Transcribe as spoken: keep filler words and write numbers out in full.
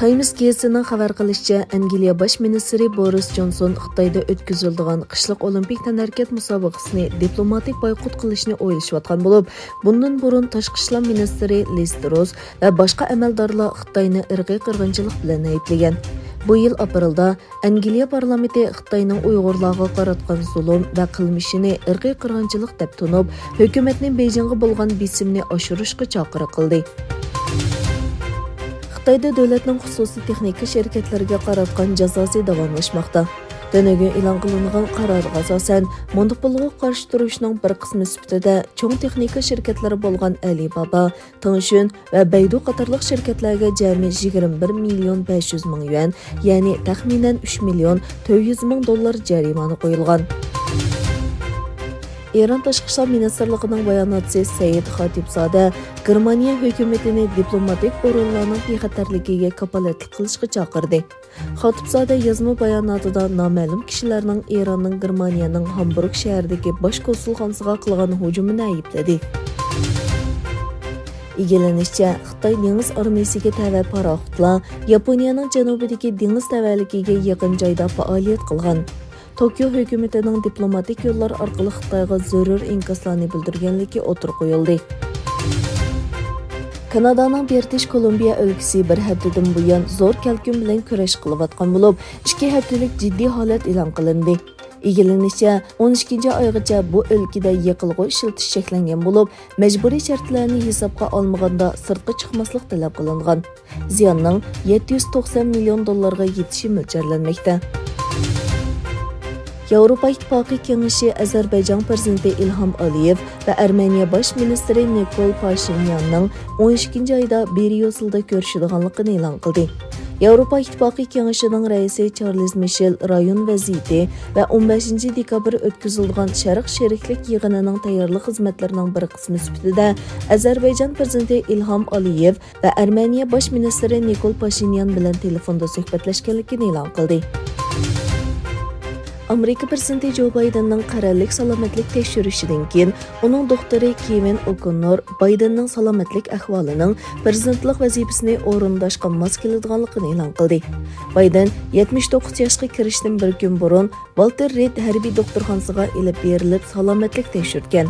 تايمس گېزىتىنىڭ خەۋەر قىلىشىچە، ئەنگلىيە باش مىنىستىرى بورىس جونسون خىتايدا ئۆتكۈزۈلىدىغان قىشلىق ئولىمپىك تەنھەرىكەت مۇسابىقىسىنى دىپلوماتىك بايقۇت قىلىشنى ئويلىشىۋاتقان بولۇپ، بۇندىن بۇرۇن تاشقى ئىشلار مىنىستىرى لىز تروس ۋە باشقا ئەمەلدارلار خىتاينى ئىرقىي قىرغىنچىلىق بىلەن ئەيىبلىگەن. بۇ يىل ئاپرېلدا ئەنگلىيە پارلامېنتى خىتاينىڭ ئۇيغۇرلارغا قاراتقان زۇلۇم ۋە قىلمىشىنى ئىرقىي قىرغىنچىلىق دەپ تونۇپ، ھۆكۈمەتنى بېيجىڭغا بولغان بېسىمنى ئاشۇرۇشقا چاقىرىق قىلدى. خىتايدا دۆلەتنىڭ خۇسۇسىي تېخنىكا شىركەتلىرىگە قاراتقان جازاسى داۋاملاشماقتا. تۈنۈگۈن ئېلان قىلىنغان قارارغا ئاساسەن، موندوپولغا قارشى تۇرۇشنىڭ بىر قىسمى سۈپىتىدە چوڭ تېخنىكا شىركەتلىرى بولغان ئەلىبابا، تېڭشۈن ۋە بەيدۇ قاتارلىق شىركەتلەرگە جەمئىي يىگىرمە بىر مىليون بەش يۈز مىڭ يۈەن، يەنى تەخمىنەن ئۈچ مىليون تۆت يۈز مىڭ دوللار جەرىمانە قويۇلغان. ئىران تاشقى ئىشلار مىنىستىرلىقىنىڭ باياناتچىسى سەئىد خاتىپزادە گېرمانىيە ھۆكۈمىتىنى دىپلوماتىك ئورۇنلارنىڭ بىخەتەرلىكىگە كاپالەتلىك قىلىشقا چاقىردى. خاتىپزادە يازما باياناتىدا نامەلۇم كىشىلەرنىڭ ئىراننىڭ گېرمانىيەنىڭ ھامبۇرگ شەھىرىدىكى باش كونسۇلخانىسىغا قىلغان ھۇجۇمىنى ئەيىبلىدى. ئىگىلىنىشىچە، خىتاي دېڭىز ئارمىيىسىگە تەۋە پاراخوتلار ياپونىيەنىڭ جەنۇبىدىكى دېڭىز تەۋەلىكىگە يېقىن جايدا پائالىيەت قىلغان. توكيو ھۆكۈمىتىنىڭ دىپلوماتىك يوللار ئارقىلىق خىتايغا زۆرۈر ئىنكاسلارنى بىلدۈرگەنلىكى ئوتتۇرىغا قويۇلدى. كانادانىڭ برىتىش كولومبىيە ئۆلكىسى بىر ھەپتىدىن بۇيان زور كەلكۈن بىلەن كۈرەش قىلىۋاتقان بولۇپ، ئىككى ھەپتىلىك جىددىي ھالەت ئېلان قىلىندى. ئىگىلىنىشىچە، ئون ئىككىنچى ئايغىچە بۇ ئۆلكىدە يېقىلغۇ ئىشلىتىش چەكلەنگەن بولۇپ، مەجبۇرىي شەرتلەرنى ھېسابقا ئالمىغاندا سىرتقا چىقماسلىق تەلەپ قىلىنغان. زىياننىڭ يەتتە يۈز توقسان مىليون دوللارغا يېتىشى مۆلچەرلەنمەكتە. ياۋروپا ئىتتىپاقى كېڭىشى ئەزەربەيجان پىرېزىدېنتى ئىلھام ئالىيېۋ ۋە ئەرمېنىيە باش مىنىستىرى نىكول پاشىنياننىڭ ئون ئىككىنچى ئايدا بريۇسسېلدا كۆرۈشىدىغانلىقىنى ئېلان قىلدى. ياۋروپا ئىتتىپاقى كېڭىشىنىڭ رەئىسى چارلىز مىشېل رايون ۋەزىيىتى ۋە ئون بەشىنچى دېكابىر ئۆتكۈزۈلىدىغان شەرق شېرىكلىك يىغىنىنىڭ تەييارلىق خىزمەتلىرىنىڭ بىر قىسمى سۈپىتىدە ئەزەربەيجان پىرېزىدېنتى ئىلھام ئالىيېۋ ۋە ئەرمېنىيە باش مىنىستىرى نىكول پاشىنيان بىلەن تېلېفوندا سۆھبەتلەشكەنلىكىنى ئېلان قىلدى. ئامېرىكا پىرېزىدېنتى جو بايدېننىڭ قەرەللىك سالامەتلىك تەكشۈرۈشىدىن كېيىن، ئۇنىڭ دوختۇرى كېۋىن ئوكوننور بايدېننىڭ سالامەتلىك ئەھۋالىنىڭ پىرېزىدېنتلىق ۋەزىپىسىنى ئورۇنداشقا ماس كېلىدىغانلىقىنى ئېلان قىلدى. بايدېن يەتمىش توققۇز ياشقا كىرىشتىن بىر كۈن بۇرۇن ۋالتېر رېد ھەربىي دوختۇرخانىسىغا ئېلىپ بېرىلىپ، سالامەتلىك تەكشۈرتكەن.